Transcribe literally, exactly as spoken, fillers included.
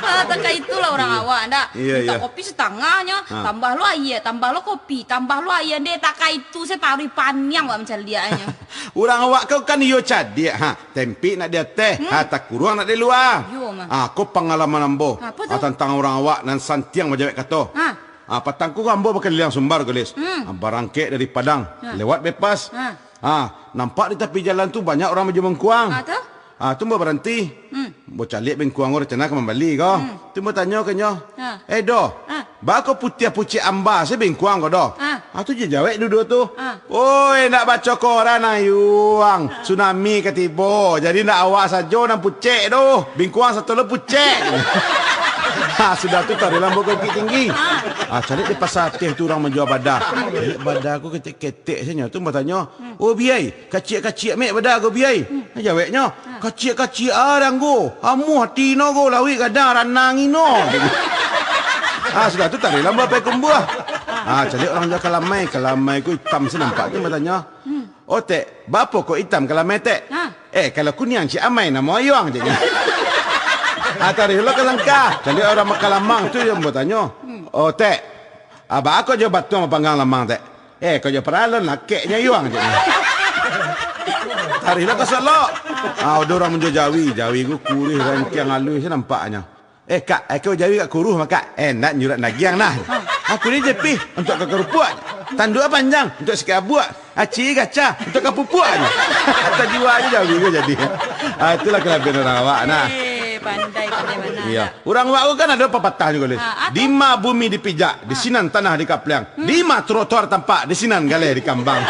Ah, tak ka itulah urang awak, ndak? Iyo, mintak iyo. Kopi satangahnyo, ha. Tambah lo aia, tambah lo kopi, tambah lo aia, ndeh, tak ka itu, se taruih paniang awak mancaliaknyo. Urang awak ko kan iyo cadiak, ha. Tempik nak di ateh, hmm. Ha, takuruang nak di lua. Iyo, mah. Ha, ko pangalaman ambo. Apo tu? Ha, tantang urang awak nan santiang bajawek kato. Ha. Ha, patang ko ambo bakaliliang Sumbar, Galis. Hmm. Ha, barangkek dari Padang, ha. Lewat Bepas. Ha. Ha, nampak di tapi jalan tu banyak urang bajual bengkuang. Ha, tu? Ha, tu ambo baranti. Hmm. Ambo caliak bengkuang ko, rencana ka mambali ko. Hmm. Tu ambo tanyo ka inyo, ha. "Eh, doh, ha. Baa ko putiah pucek amba se bengkuang ko, doh?" Ha. Ha, tu jo jawek duo-duo tu. Ha. "Oi, ndak baco koran, ayuang. Ha. Tsunami ka tibo, jadi ndak awak sajo nan pucek doh. Bengkuang sato lo pucek." Ha, sudah tu taruihlah ambo ka Bukittinggi. Ha. Ha, caliak di Pasa Ateh tu urang manjua bada. Caliak bada ko ketek-ketek sajo tu, ambo tanyo, hmm. "Oh, biai, kaciak-kaciak mek bada ko, biai?" Hmm. Jaweknyo, ha. "Kaciak-kaciak ah, Danggo. Amuah ati no ko, lauik gadang, ranang ino." Ha, sudah tu taruihlah ambo pai Kumbuah. Ha, caliak urang jua kalamai, kalamai ko itam se nampak tu, ambo tanyo. Hmm. "Oh, Tek, baa ko itam kalamai, Tek?" Ha. "Eh, kalau kuniang cik amai namo ayuang," ceknyo. Ha, taruihlah ka Langkah. Caliak urang Makalamang tu, ambo tanyo. Hmm. "Oh, Tek, baa ko jo batuang bapanggang lamang, Tek?" "Eh, ko jo paralon lakeknyo ayuang," ceknyo. Taruihlah ka Solok. Ha, ado urang manjua jawi, jawi ko kuruih, rantiang aluih se nampaknyo. "Eh, Kak, eh, ko jawi Kak kuruih mah, Kak?" "Eh, ndak, nyurak dagiang nah." "Aku ni jepih, untuak ka karupuak. Tanduak panjang, untuak sikat abuak. Aci gaca, untuak ka pupuak," ceknyo. Tajua se jawi ko jadi. Ha, itulah kalabiahan urang awak nah. Eh, pandai, pandai bana. Iyo. Urang awak ko kan ado papatah juo, Galis. Ha, apo? "Di ma bumi dipijak, di sinan tanah dikapliang. Hmm. Di ma trotoar tampak, di sinan galeh dikambang."